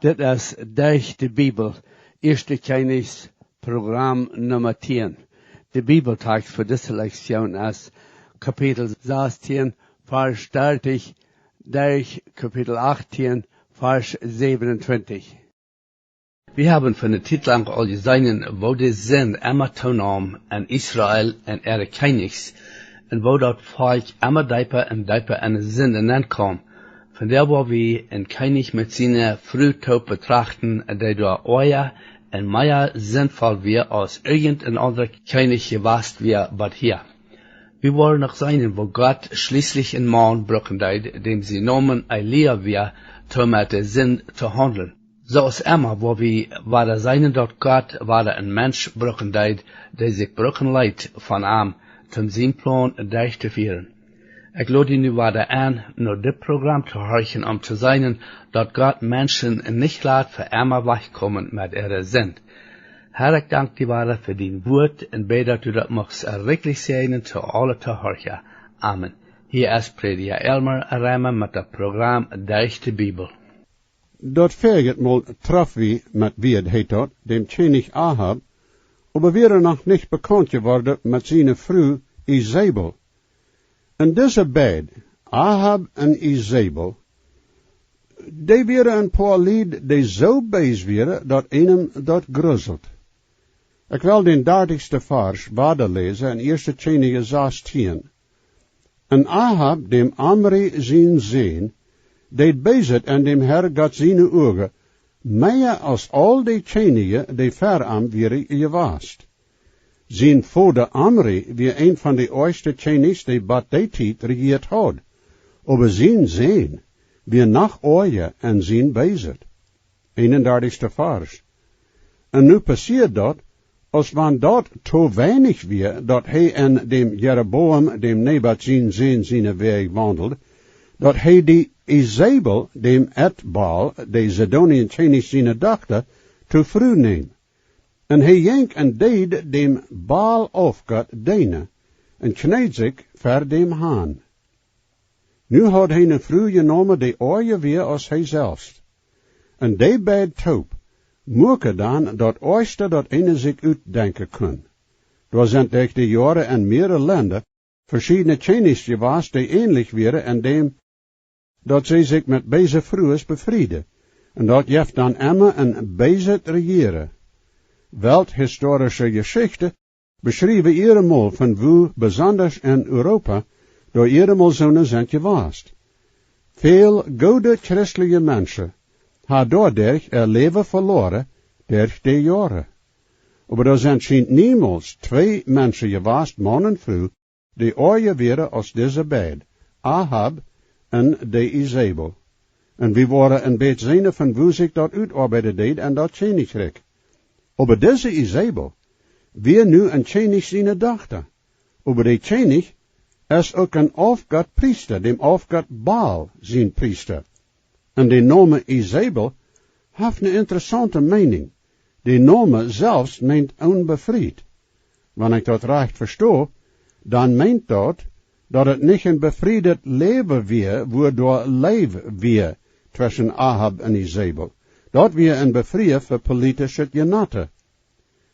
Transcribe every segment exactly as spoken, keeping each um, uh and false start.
Dit es Derch de Bibel, Ieeschte Kjennichs, Program Numma tieen. De Bibeltext fa dise Lektion es Kapitel sastieen, Varsch dartich, derch Kapitel achttieen, Varsch säwenuntwintich. Wie haben fa eene Tiet lang aul jeseenen, woo de Sind emma toonaum en Israel un äare Kjennichs, un woo daut Volkj emma deepa un deepa en de Sind nenkaum. Vondoag woa wie een Kjennich met siene Fru toop betrachten, dee doa oaja un mea sindvoll wia aus irjent een aundra Kjennich jewast wia bat hia. Wie woaren noch seenen, woo Gott schlieslich een Maun brucken deed, däm sien Nomen Elia wia, toom met de Sind to haundlen. Soo aus emma, woa wie wada seenen, daut Gott wada een Mensch brucken deed, dee sikj brucken leet von am, toom sien Plon derchtofieren. Ekj lod die nu wada en, no dit Program to horchen, om to seenen, daut Gott Menschen nich lat fa emma wajchkomen met äare Sind. Herr, ekj dank die wada fa dien Wuat un bäd, daut du daut muchst rikjlich säajnen to aule Tohorcha. Amen. Hia es Prädja Elmer Reimer met daut Program Derch de Bibel. Daut verjet Mol trof wie met, wie et heet daut, däm Kjennich Ahab, oba wieren noch nich bekaunt jeworden met siene Fru Isebel. Un dise beid, Ahab un Isebel, dee wieren een poa Lied, dee soo bees wieren, daut eenem daut gruselt. Ekj well dän dartichsten Varsch wada läsen en Ieeschte Kjennichs sastieen. Un Ahab, däm Omri sien Sän, deed Beeset en däm Herr Gott siene Uagen, mea aus aul de Kjennichs, dee ver am wieren jewast. Sien Voda Omri wia een von de oajchste Kjennichs, dee bat dee Tiet rejieet haud. Oba sien Sän wia noch oaja en sien Beeset. Eenundartichsten Varsch. Un nu passieed daut, aus wan daut to weinich wia, daut hee en däm Jeroboam, däm Nebat sien Sän, siene Wäaj waundeld, daut hee dee Isebel, däm Etbaal, de Sidonien Kjennich siene Dochta, to Fru neem. Un hee jinkj un deed däm Baal-Aufgott deenen, un kjneed sikj ver däm han. Nu haud hee eene Fru jenomen, dee oaja wia aus hee selfst. Un dee beid toop muaken dan daut oajchste, daut eena sikj utdenkjen kunn. Doa sent derch de Joaren en mierere Lenda veschiedne Kjennichs jewast, dee änlich wieren en däm, daut see sikj met beese Frues befrieden. Un daut jeft dan emma een beeset Rejieren. Welthistorische Jeschicht beschriewen eenjemol von woo besondasch en Europa doa eenjemol soone sent jewast. Väl goode christelje Menschen haben doaderch äa Läwen veloaren derch de Joaren. Oba doa sent schient niemols twee Menschen jewast, Maun un Fru, dee oaja wieren aus dise beid, Ahab un de Isebel. Un wie woaren een bät seenen von woo sikj daut utoabeiden deed en daut Kjennichrikj. Oba dise Isebel wia nu een Kjennich siene Dochta. Oba de Kjennich es uk een Aufgottpriesta, däm Aufgott Baal sien Priesta. Un de Nomen Isebel haft eene interessaunte Meinunk. De Nomen selfst meent onbefriet. Wan ekj daut rajcht vesto, dan meent daut, daut et nich een befriedet Läwen wia, wua doa Leew wia tweschen Ahab un Isebel. Daut wia een Befrieen fa politischet Jenatte.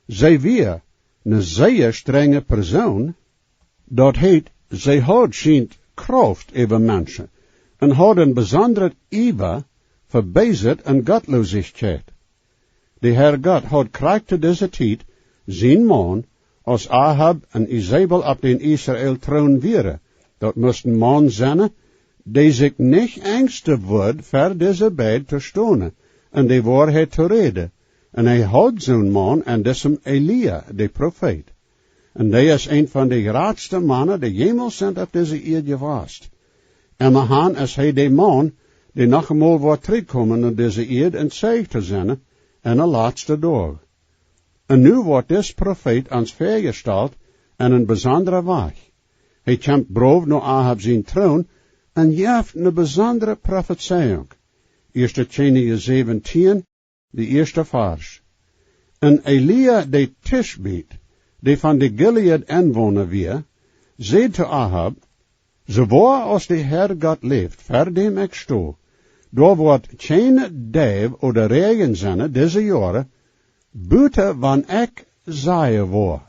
See wia eene sea strenje Persoon, daut heet, see haud schient Krauft äwa Menschen un haud een besondret Iewa fa Beeset un Gottloosichkjeit. De Herr Gott haud krakjt to dise Tiet sien Maun, aus Ahab un Isebel opp dän Israel Troon wieren, daut musten Maun sennen, dee sikj nich enjsten wudd, ver dise beid to stonen un de Woarheit to räden. Un hee haud soon Maun en disem Elia, de Profeet. Un dee es een von de jratste Mana, dee jemols sent opp dise Ieed jewast. Emmahan es hee de Maun, dee noch eemol woat trigjkomen no dise Ieed un Zeijen to sennen en de latste Doag. Un nu woat dis Profeet ons väajestalt en een besondren Wajch. Hee kjemt brow no Ahab sien Troon un jeft eene besondre Profezeiunk. Ieeschte Kjennichs säwentieen, de ieeschte Varsch. Un Elia de Tischbie, dee von de Gilead Enwona wia, säd to Ahab: Soo woa aus de Herr Gott läft, ver däm ekj sto, Doa woat kjeene Deiw ooda Räajen sennen dise Joaren, buta wan ekj sajen woa.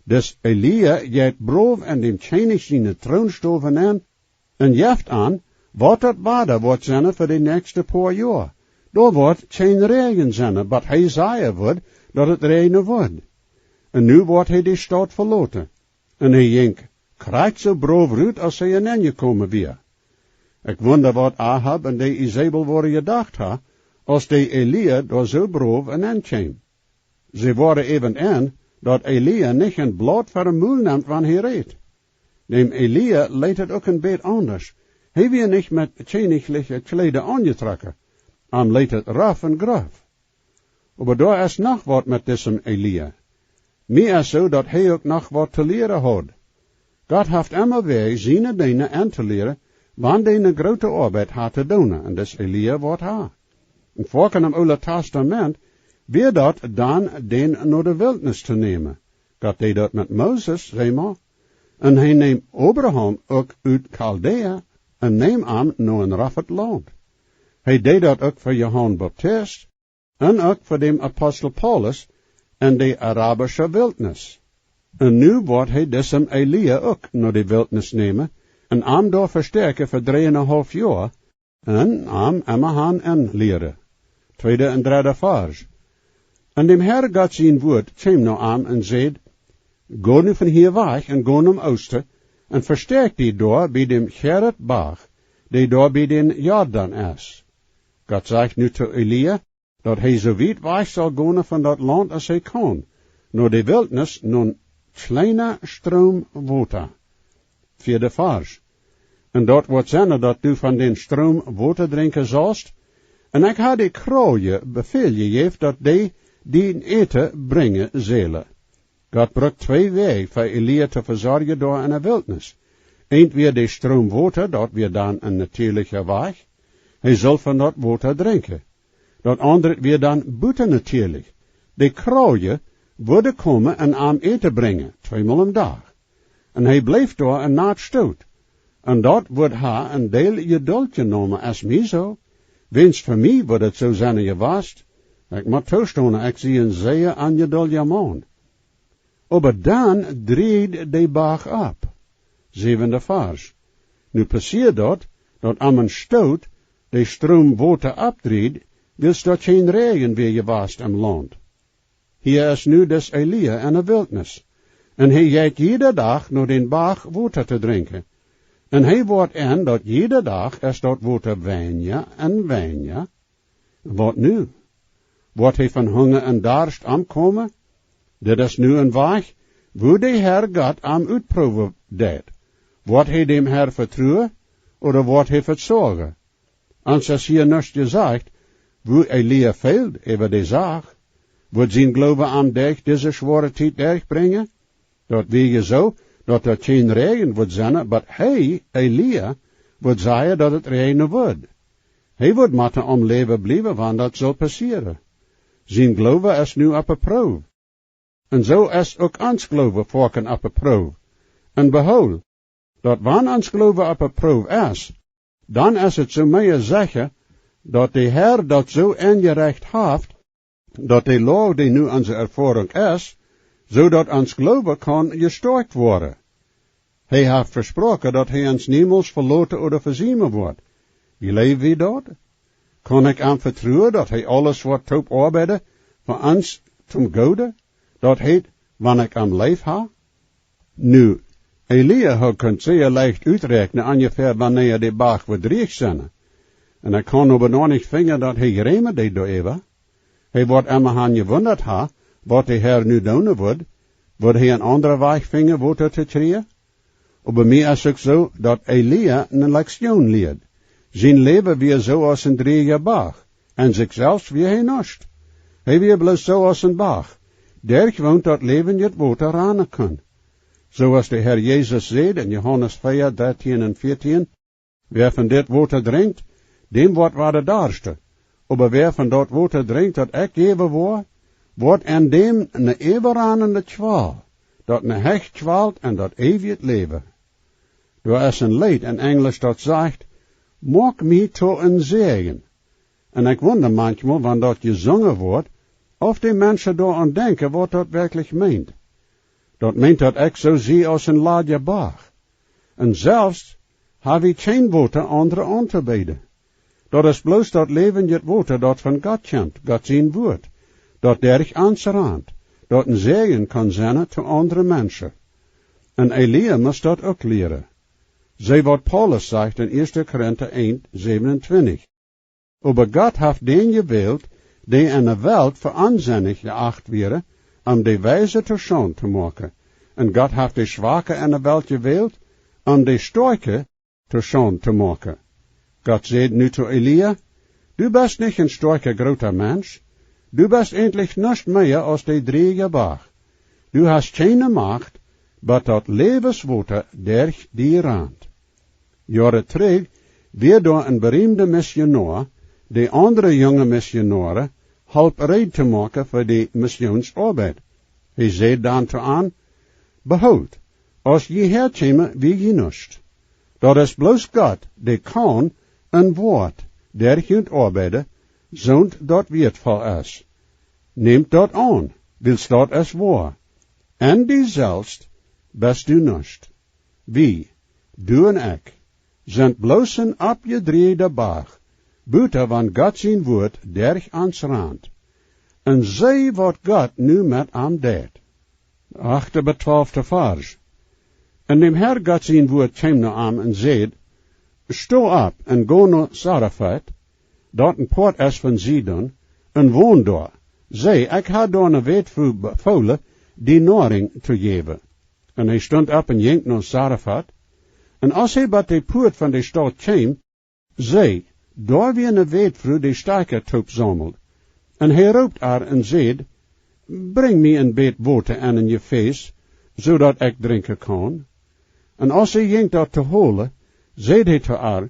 Dis Elia jeit brow en däm Kjennich siene Troonstow nenn un jeft aun, waut daut Wada woat sennen fa de näakjste poa Joa. Doa woat kjeen Räajen sennen, bat hee sajen wudd, daut et räajnen wudd. Un nu woat hee de Staut veloten. Un hee jinkj krakjt soo brow rut, aus hee enenjekomen wia. Ekj wunda, waut Ahab un de Isebel woaren jedocht haben, aus dee Elia doa soo brow enenkjeem. See woaren äwent en, daut Elia nich een Blaut ver de Mul nemt, wan hee rät. Däm Elia leet et uk een bät aundasch. Hee wia nich met kjennichliche Kjleeda aunjetrocken. Am leet et roff un groff. Oba doa es noch waut met disem Elia. Mie es soo, daut hee uk noch waut to lieren haud. Gott haft emma Wäaj, siene Deena auntoleeren, wan dee ne groote Oabeit haft to doonen, un dis Elia woat haben. Un foaken em Oolen Testament wia daut dan, dän no de Wiltnis to nämen. Gott deed daut met Moses, see mau. Un hee neem Abraham uk ut Chaldea un neem am no een roffet Launt. Hee deed daut uk fa Johanes Baptist un uk fa däm Apostel Paulus en de arabische Wiltnis. Un nu woat hee disem Elia uk no de Wiltnis nämen un am doa vestäakjen fa dree un een haulf Joa un am emma han enlieren. Tweede un dredde Varsch. Un däm Herr Gott sien Wuat kjeem no am un säd: Go nu von hia wajch un go nom Oosten un vestäakj die doa bie däm Cherit Bach, dee doa bie dän Jordan es. Gott sajcht nu to Elia, daut hee soo wiet wajch saul gonen von daut Launt aus hee kaun, no de Wiltnis, no een kjleena Stroom Wota. Vieede Varsch. Un daut woat sennen, daut du von dän Stroom Wota drinkjen saust, un ekj hab de Kjreajen Befäl jejäft, daut dee die Äten brinjen sellen. Gott brukt twee Wäaj, fa Elia to vesorjen doa en de Wiltnis. Eent wia de Stroom Wota, daut wia dan een natieelicha Wajch. Hee sull von daut Wota drinkjen. Daut aundre wia dan butanatielich. De Kjreajen wudden komen un am Äten brinjen, tweemol em Dach. Un hee bleef doa een Nacht stoot. Un daut wudd am een Deel Jedult jenomen, es mie soo. Wiens fa mie wudd et soo sennen jewast. Ekj mott toostonen, ekj sie een sea onjeduldja Maun. Oba dan drieejd de Bach opp. Säwende Varsch. Nu passieed daut, daut aum Stoot de Stroom Wota oppdrieejd, wiels daut kjeen Räajen wia jewast em Launt. Hia es nu dis Elia en de Wiltnis. Un hee jeit jieda Dach no dän Bach Wota to drinkjen. Un hee woat en, daut jieda Dach es daut Wota weinja un weinja. Waut nu? Woat hee von Hunga un Darscht omkomen? Dit es nu een Wajch, woo de Herr Gott am utproowen deit. Woat hee däm Herr vetruen, ooda woat hee vezagen? Ons es hia nuscht jesajcht, woo Elia feeld äwa de Sach. Wudd sien Gloowen am derch dise schwoare Tiet derchbrinjen? Daut wia je soo, daut doa kjeen Räajen wudd sennen, oba hee, Elia, wudd sajen, daut et räajnen wudd. Hee wudd motten aum Läwen bliewen, wan daut sull passieren. Sien Gloowen es nu oppe Proow. Un soo es uk ons Gloowen foaken oppe Proow. Un behool, daut wan ons Gloowen oppe Proow es, dan es et soo mea secha, daut de Herr daut soo enjerecht haft, daut de Loag, dee nu onse Erfoarunk es, soo daut ons Gloowen kaun jestoakjt woaren. Hee haft vesproaken, daut hee ons niemols veloten ooda vesiemen woat. Jleew wie daut? Kaun ekj am vetruen, daut hee aules woat toop oabeiden fa ons toom Gooden? Daut heet, wan ekj am leef hab? Nu, Elia haud kunt sea leicht uträakjnen, onjefäa wanea de Bach wudd drieech sennen. Un ekj kaun oba noch nich finjen, daut hee jreemen deed doaräwa. Hee woat emma han jewundat haben, waut de Herr nu doonen wudd. Wudd hee een aundren Wajch finjen, Wota to kjrieen? Oba mie es uk soo, daut Elia ne Lektion lieed. Sien Läwen wia soo aus een drieeja Bach, un sikj selfst wia hee nuscht. Hee wia bloos soo aus een Bach, derch woont daut läwendje Wota rannen kunn. Soo aus de Herr Jesus säd en Johanes vea, dartieen un vieetieen: Wäa von dit Wota drinkjt, däm woat wada darschten. Oba wäa von daut Wota drinkjt, daut ekj jäwen woa, woat en däm ne äwarannende Kjwal, daut ne Hecht kjwalt en daut eewje Läwen. Doa es een Leet en Enjlisch, daut sajcht: Moak mie to een Säajen. Un ekj wunda manchmol, wan daut jesungen woat, auf de Menschen doaraun denkjen, waut daut werkjlich meent. Daut meent, daut ekj soo sie aus een ladja Bach. Un selfst ha wie kjeen Wota aundre auntobeeden. Daut es bloos daut läwendje Wota, daut von Gott kjemt, Gott sien Wuat, daut derch ons rant, daut een Säajen kaun sennen to aundre Menschen. Un Elia must daut uk lieren. See waut Paulus sajcht en 1. Korinta 1, 27. Oba Gott haft dän jewält, dee en de Welt fa onsinnich jeacht wieren, om de Weise to Schaund to moaken. Un Gott haft de Schwake en de Welt jewält, om de Stoakje to Schaund to moaken. Gott säd nu to Elia: Du best nich een stoakja groota Mensch, du best eentlich nuscht mea aus de dräja Bach. Du hast kjeene Macht, bat daut Läwenswota derch die rant. Joaren trigj wia doa een beriemda Missionoa, dee aundre junge Missionoaren holp reed to moaken fa de Missionsoabeit. Hee säd dan to an: Behoolt, aus jie häa kjeemen, wia jie nuscht. Daut es bloos Gott, dee kaun un woat derch junt oabeiden, soont daut wieetvoll es. Nämt daut aun, wiels daut es woa. En die selfst best du nuscht. Wie, du un ekj, sent bloos een aufjedräajda Bach, buta wan Gott sien Wuat derch ons rant. Un see waut Gott nu met am deit. Achte bat twalfte Varsch. Un däm Herr Gott sien Wuat kjeem no am un säd: Sto opp un go no Zarefat, daut een Poat es von Sidon, un won doa. See, ekj ha doa ne Wätfru befoolen, die Noarinj to jäwen. Un hee stunt opp un jinkj no Zarefat. Un aus hee bat de Puat von de Staut kjeem, see, doa wia ne Wätfru, dee Stoakja toop saumelt. Un hee roopt ar un säd: Brinj mie een bät Wota en een Jefäs, soo daut ekj drinkjen kaun. Un aus see jinkj daut to holen, säd hee to ar: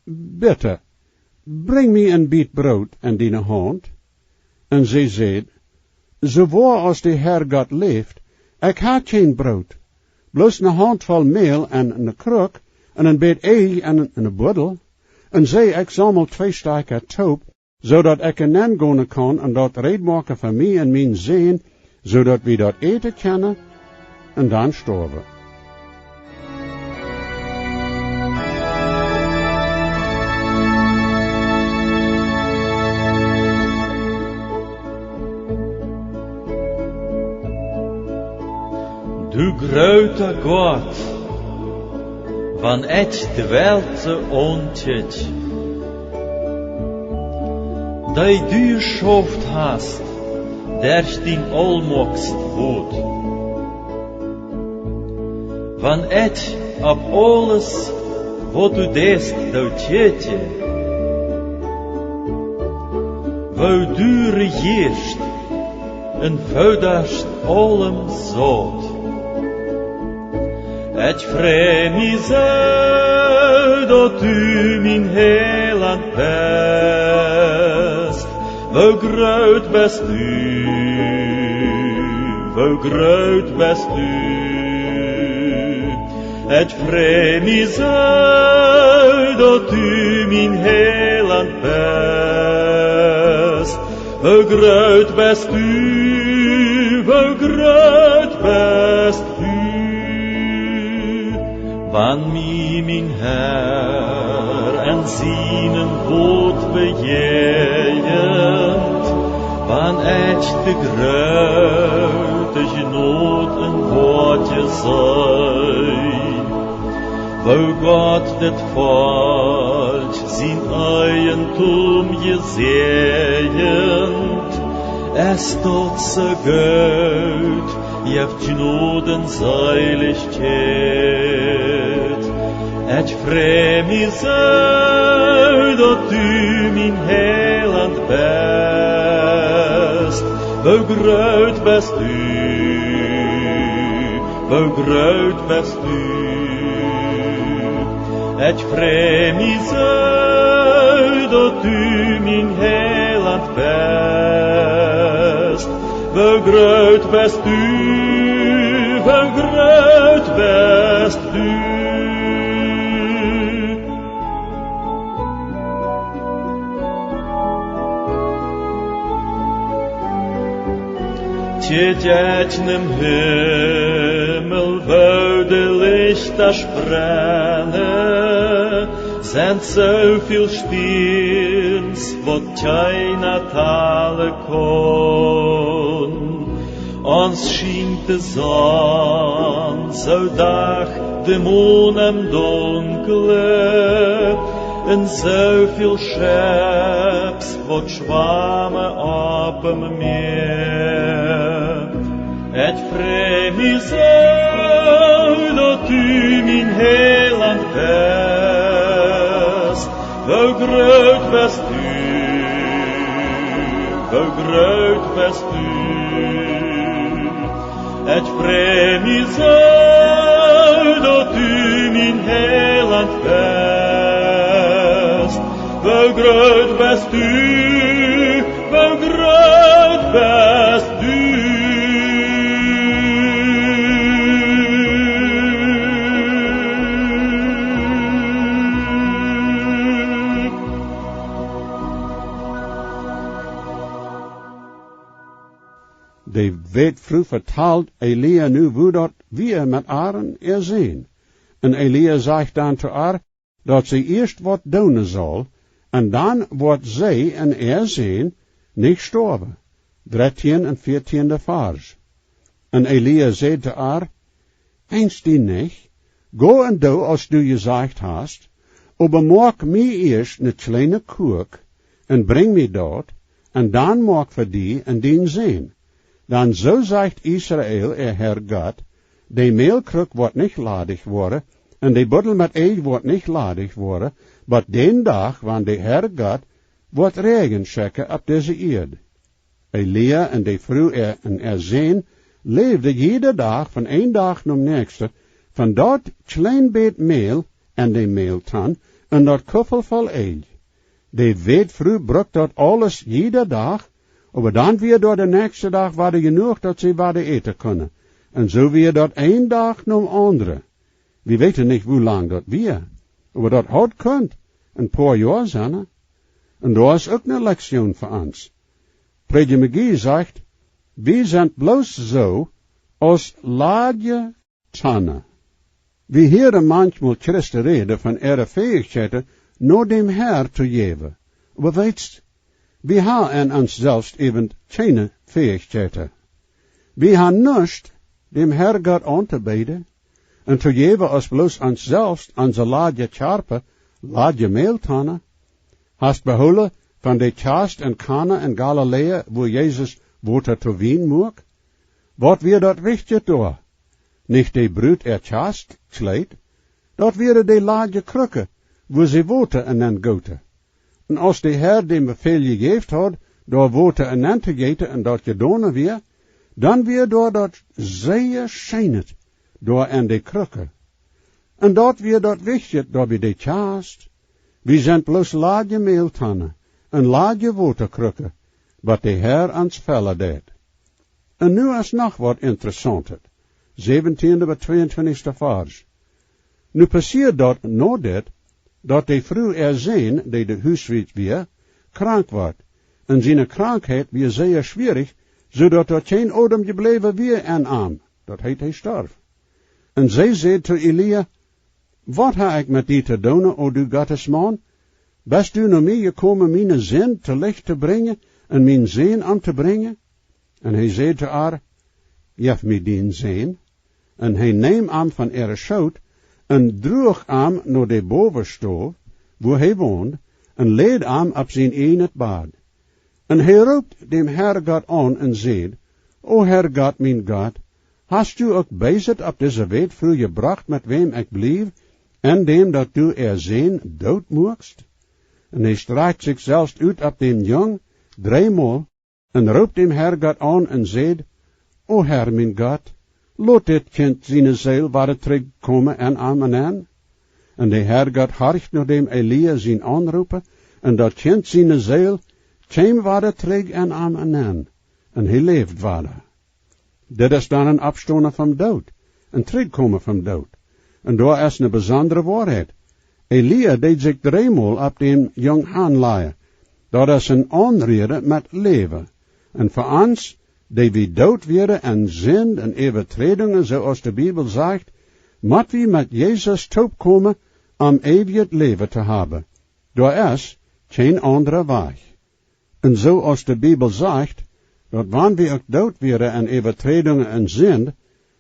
Bitte, brinj mie een bät Broot en diene Haunt. Un see säd: Soo woa aus de Herr Gott läft, ekj ha kjeen Broot, bloos ne Hauntvoll Mäl en ne Kruck un een bät Eel en ne Buddel. Un see, ekj saumel twee Stoakja toop, soo daut ekj nenn gonen kaun un daut reed moaken fa mie un mien Sän, soo daut wie daut äten kjennen un dan stoawen. Du groota Gott, wan ekj de Welt soo aunkjikj, dee du jeschauft hast derch dien aulmoakjstet Wuat. Wan ekj opp aules, waut du deist, doo kjikjen, woo du rejieescht un foodarscht aulem Saut. Ekj frei mie soo, daut du mien Heilaunt best. Woo groot best du, woo groot best du. Ekj frei mie soo, daut du mien Heilaunt best. Woo groot best du, woo groot best du. Wan mie mien Herr en sienem Wuat bejäajent, wan ekj de groote Jnod un Woakjen see, woo Gott daut Volkj sien Eijentum jesäajent, es daut soo goot, jeft Jnod un Seelichkjeit. Ekj frei mie soo, daut du mien Heilaunt best. Woo groot best du, woo groot best du. Ekj frei mie soo, daut du mien Heilaunt best. Woo groot best du, woo groot best du. Kjikj, em Himmel, woo de Lichta brennen, sent soo väl Stierns, waut kjeena talen kaun. Ons schient de Sonn soo dach, de Mon em Dunklen, un soo väl Schepp, waut schwamen oppem Mea. Ekj frei mie soo, daut du mien Heilaunt best. Woo groot best du, woo groot best du. Ekj frei mie soo, daut du mien Heilaunt best. Woo groot best du, woo groot best du. De Wätfru vetald Elia nu, woo daut wia met äaren Sän. Un Elia sajcht dan to äa, daut see ieescht waut doonen saul, un dan woat see un äa Sän nich stoawen. Dartieen un vieetieende Varsch. Un Elia säd to äa: Enjst die nich, go un doo aus du jesajcht hast, oba moak mie ieescht ne kjliene Kuak un brinj mie daut, un dan moak fa die un dien Sän. Dan soo sajcht Israel äa Herr Gott: De Mälkruck woat nich ladich woaren, un de Buddel met Elj woat nich ladich woaren, bat dän Dach, wan de Herr Gott woat Räajen schekjen opp dise Ieed. Elia un de Fru äa, un äa Sän läwden jieda Dach, von een Dach nom näakjsten, von daut kjleen bät Mäl en de Mältonn un daut Kuffel voll Elj. De Wätfru brukt daut aules jieda Dach, oba dan wia doa de näakjste Dach wada jenuach, daut see wada äten kunnen. Un soo wia daut een Dach nom aundren. Wie weeten nich, woo lang daut wia, oba daut haud kunt een poa Joa sennen. Un daut es uk ne Lektion fa ons. Prädja McGee sajcht: Wie sent bloos soo aus ladje Tonnen. Wie hieren manchmol Christen räden von äare Fäichkjeiten, no däm Herr to jäwen. Oba weetst, wie haben en ons selfst äwent kjeene Fäichkjeiten. Wie haben nuscht, däm Herr Gott auntobeeden un to jäwen, aus bloos ons selfst, onse ladje Kjarpa, ladje Mältonnen. Hast behoolen von de Kjast en Kana en Galiläa, wua Jesus Wota to Wien muak? Waut wia daut wichtje doa? Nich de Brut äa Kjastkjleet, daut wieren de ladje Krucken, wua see Wota enenn gooten. Un aus de Herr dän Befäl jejäft haud, doa Wota enenn to jeeten, un daut jedonen wia, dan wia doa daut sea scheenet doa en de Krucken. Un daut wia daut wichtje doa bie de Kjast. Wie sent bloos ladje Mältonnen un ladje Wotakrucken, waut de Herr ons fellen deit. Un nu es noch waut Interessauntet. Säwentieende bat tweeuntwintichste Varsch. Nu passieed daut no dit, daut de Fru äa Sän, dee de Husfru wia, krank wort. Un siene Krankheit wia sea schwierich, soo daut doa kjeen Odem jebläwen wia en am. Daut heet, hee storf. Un see säd to Elia: Waut hab ekj met die to doonen, o du Gottes Maun? Best du no mie jekomen, miene Sind to Licht to brinjen un mienen Sän omtobrinjen? Un hee säd to äa: Jeff mie dienen Sän. Un hee neem am von äare Schoot un druach am no de Bowastow, wua hee wond, un läd am opp sien ieejnet Bad. Un hee roopt däm Herr Gott aun un säd: O Herr Gott, mien Gott, hast du uk Beeset opp dise Wätfru jebrocht, met wäm ekj bliew, en däm daut du äa Sän doot muakst? Un hee strakjt sikj selfst ut opp dän Jung dreemol un roopt däm Herr Gott aun un säd: O Herr, mien Gott, lot dit Kjint siene Seel wada trigj komen en am enenn. Un de Herr Gott horcht no däm Elia sien Aunroopen, un daut Kjint siene Seel kjeem wada trigj en am enenn, un hee läwd wada. Dit es dan een Oppstonen vom Doot, een Trigjkomen vom Doot. Un doa es ne besondre Woarheit. Elia deed sikj dreemol opp dän Jung hanlajen. Daut es een Aunrieren met Läwen. Un fa ons dee wie doot wieren en Sind un Äwaträdungen, soo aus de Bibel sajcht, mott wie met Jesus toopkomen, om eewjet Läwen to haben. Doa es kjeen aundra Wajch. Un soo aus de Bibel sajcht, daut wan wie uk doot wieren en Äwaträdungen un Sind,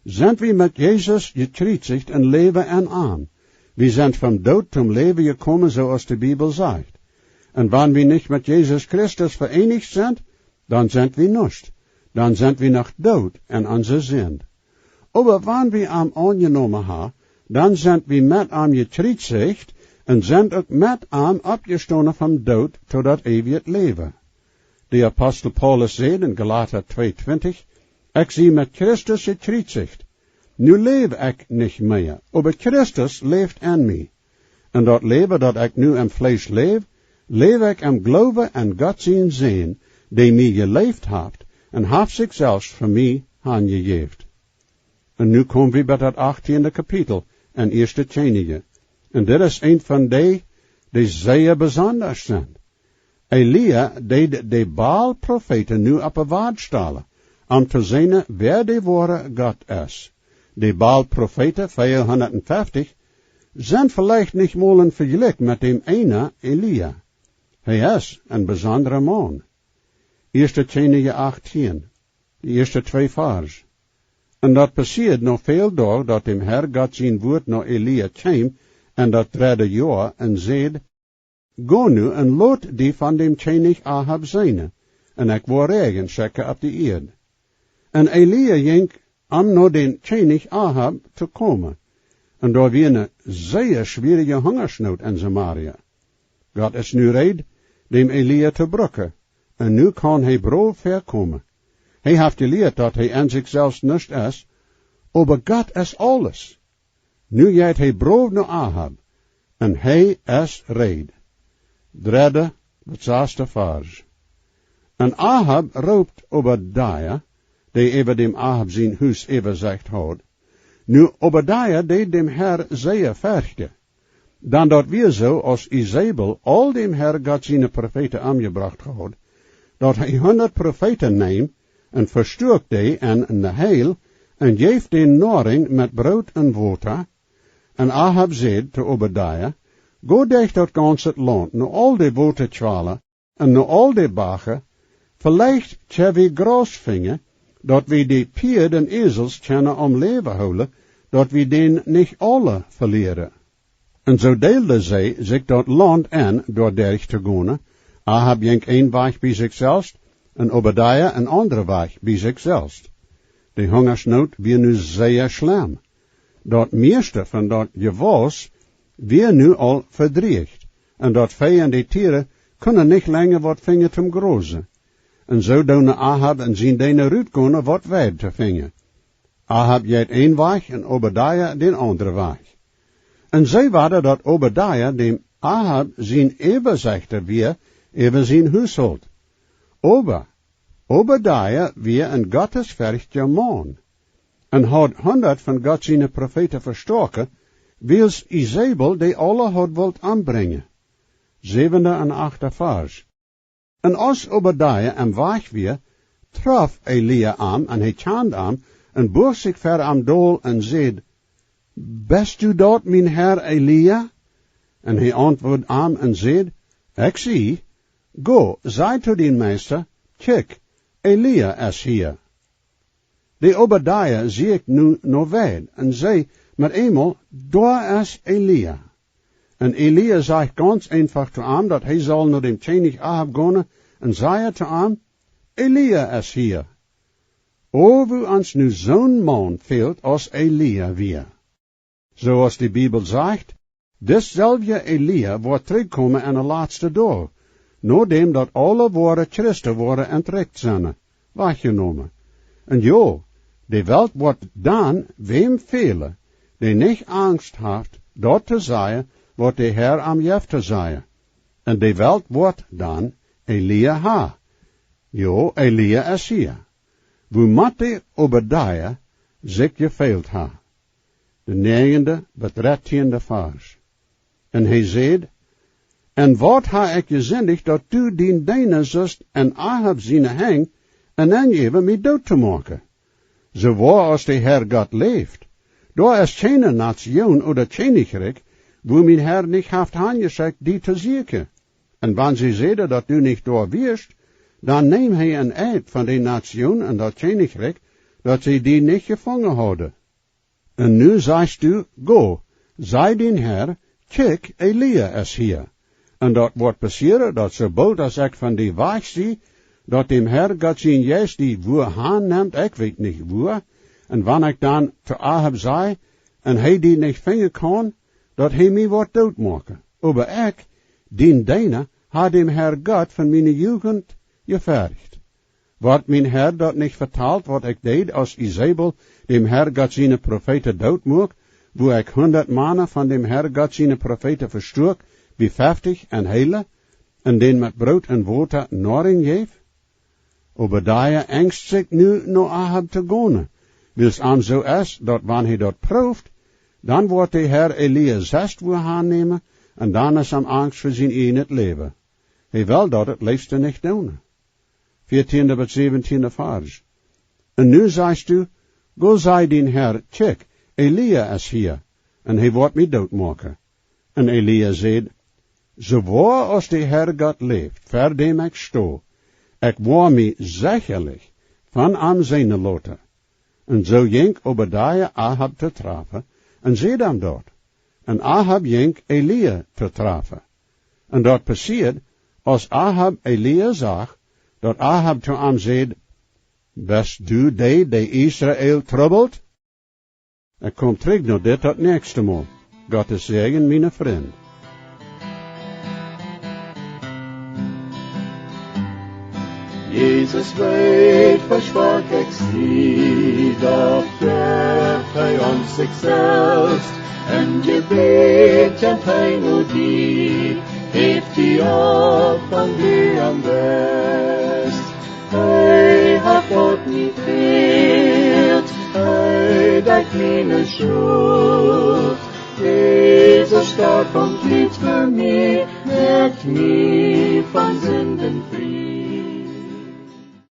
sent wie met Jesus jekjriezicht un läwen en am. Wie sent vom Doot toom Läwen jekomen, soo aus de Bibel sajcht. Un wan wie nich met Jesus Christus vereenicht sent, dan sent wie nuscht. Dan sent wie noch doot en onse Sind. Oba wan wie am aunjenomen haben, dan sent wie met am jekjriezicht un sent uk met am oppjestonen vom Doot to daut eewje Läwen. De Apostel Paulus säd en Galata twee twintich: "Ekj sie met Christus jekjriezicht. Nu läw ekj nich mea, oba Christus läft en mie. Un daut Läwen, daut ekj nu em Fleesch läw, läw ekj em Gloowen en Gott sien Sän, dee mie jeleeft haft un haft sikj selfst fa mie hanjejäft." Un nu komen wie bie daut achttiende Kapitel en Ieeschte Kjennichs. Un dit es eent von dee, dee sea besonda sent. Elia deed de Baal-Profeeten nu opp de Wieed stalen, om to seenen, wäa de woare Gott es. De Baal-Profeeten, veahundatfeftich, sent veleicht nich mol een Vejlikj met däm eenen Elia. Hee es een besondra Maun. Ieeschte Kjennichs achttieen, de ieeschte twee Varsch. Un daut passieed no väl Doag, daut däm Herr Gott sien Wuat no Elia kjeem en daut dredde Joa un säd: "Go nu un lot die von däm Kjennich Ahab seenen, un ekj woa Räajen schekjen opp de Ieed." Un Elia jinkj, om no dän Kjennich Ahab to komen. Un doa wia eene sea schwierige Hungasnoot en Samaria. Gott es nu reed, däm Elia to brucken, un nu kaun hee brow väakomen. Hee haft jelieet, daut hee en sikj selfst nuscht es, oba Gott es aules. Nu jeit hee brow no Ahab, un hee es reed. Dredde bat saste Varsch. Un Ahab roopt Obadiah, dee äwa däm Ahab sien Hus Äwasecht haud. Nu, Obadiah deed däm Herr sea ferchten. Dan daut wia soo, aus Isebel aul däm Herr Gott siene Profeeten omjebrocht haud, daut hee hundat Profeeten neem un vestoak dee en eene Heel un jeef dee Noarinj met Broot un Wota. Un Ahab säd to Obadiah: "Go derch daut gaunze Launt, no aul de Wotakjwalen un no aul de Bachen, veleicht kjenn wie Graus finjen, daut wie de Pieed un Äsels kjennen aum Läwen hoolen, daut wie dän nich aule velieren." Un soo deelden see sikj daut Launt en, doa derch to gonen. Ahab jinkj een Wajch bie sikj selfst, un Obadiah een aundren Wajch bie sikj selfst. De Hungasnoot wia nu sea schlemm. Daut mieeschte von daut Jewaus wia nu aul vedrieecht, un daut Vee un de Tieren kunnen nich lenja waut finjen toom grosen. Un soo doonen Ahab un sien Deena rutgonen, waut Weid to finjen. Ahab jeit een Wajch un Obadiah dän aundren Wajch. Un see wieren, daut Obadiah däm Ahab sien Äwasechter wia äwa sien Hushault. Oba Obadiah wia een gottesferchtja Maun un haud hundat von Gott siene Profeeten vestoaken, wiels Isebel dee aule haud wult ombrinjen. Säwende un achte Varsch. Un aus Obadiah em Wajch wia, trof Elia am, un hee kjand am, un buag sikj ver am dol un säd: "Best du daut, mien Herr Elia?" Un hee auntwuad am un säd: "Ekj sie. Go, saj to dien Meista: Kjikj, Elia es hia." De Obadiah sieekjt nu no Weid un säd met eemol: "Doa es Elia." Un Elia sajcht gaunz eefach to am, daut hee saul no däm Kjennich Ahab gonen, un säd to am: "Elia es hia." O, woo ons nu soon Maun fält, aus Elia wia. Soo aus de Bibel sajcht, disselwja Elia woat trigjkomen en de latste Doag, nodäm daut aule woare Christen woaren entrikjt sennen, wajchjenomen. Un jo, de Welt woat dan wäm fälen, dee nich Angst haft, daut to sajen, waut de Herr am jeft to sajen. Un de Welt woat dan Elia haben. Jo, Elia es hia. Woo mott de Obadiah sikj jefeelt haben. De näajende bat dartiende Varsch. Un hee säd: "En waut hab ekj jesindicht, daut du dien Deena sust en Ahab siene Henj un aunjäwen, mie doot to moaken. Soo woa aus de Herr Gott läft, doa es kjeene Natsjoon ooda Kjennichrikj, wua mien Herr nich haft hanjeschekjt, die to sieekjen. Un wan see säden, daut du nich doa wieescht, dan neem hee een Eid von de Natsjoon un daut Kjennichrikj, daut see die nich jefungen hauden. Un nu sajchst du: Go, saj dien Herr: Kjikj, Elia es hia. Un daut woat passieren, daut soo boolt aus ekj von die wajch sie, daut däm Herr Gott sien Jeist die wua han nemt, ekj weet nich wua, un wan ekj dan to Ahab saj, un hee die nich finjen kaun, daut hee mie woat doot moaken. Oba ekj, dien Deena, ha däm Herr Gott von miene Jugent jefercht. Woat mien Herr daut nich vetalt, waut ekj deed, aus Isebel däm Herr Gott siene Profeeten doot muak, wua ekj hundat Mana von däm Herr Gott siene Profeeten vestuak, bie feftich, un heeld, un dän met Broot un Wota Noarunk jeef? Obadiah angst sikj nu, no Ahab to gonen, wiels am soo es, daut wan hee daut prooft, dan woat de Herr Elia selfst wua han nämen, un dan es am angst fa sien ieejnet Läwen. Hee well daut daut leefste nich doonen. Vieetieende bat säwentieende Varsch. Un nu sajchst du: Go, saj dien Herr: Kjikj, Elia es hia, un hee woat mie doot moaken. Un Elia säd: Soo woa aus de Herr Gott läft, ver däm ekj sto, ekj woa mie sechalich von am seenen loten. Un soo jinkj Obadiah Ahab to trafen, un säd am daut. Un Ahab jinkj Elia to trafen. Un daut passieed, aus Ahab Elia sach, daut Ahab to am säd: Best du dee, dee Israel trubbelt? Ekj kom trigj no dit daut näakjste Mol. Gottes Säajen, miene Frind. Jesus weet, woo schwak ekj sie, doch jeft hee ons sikj selfst. En Jebäd kjemt hee no die, heft die opp, wan du am best. Hee haft waut mie fält, hee deit miene Schult. Jesus storf aum Kjriez fa mie, moakt mie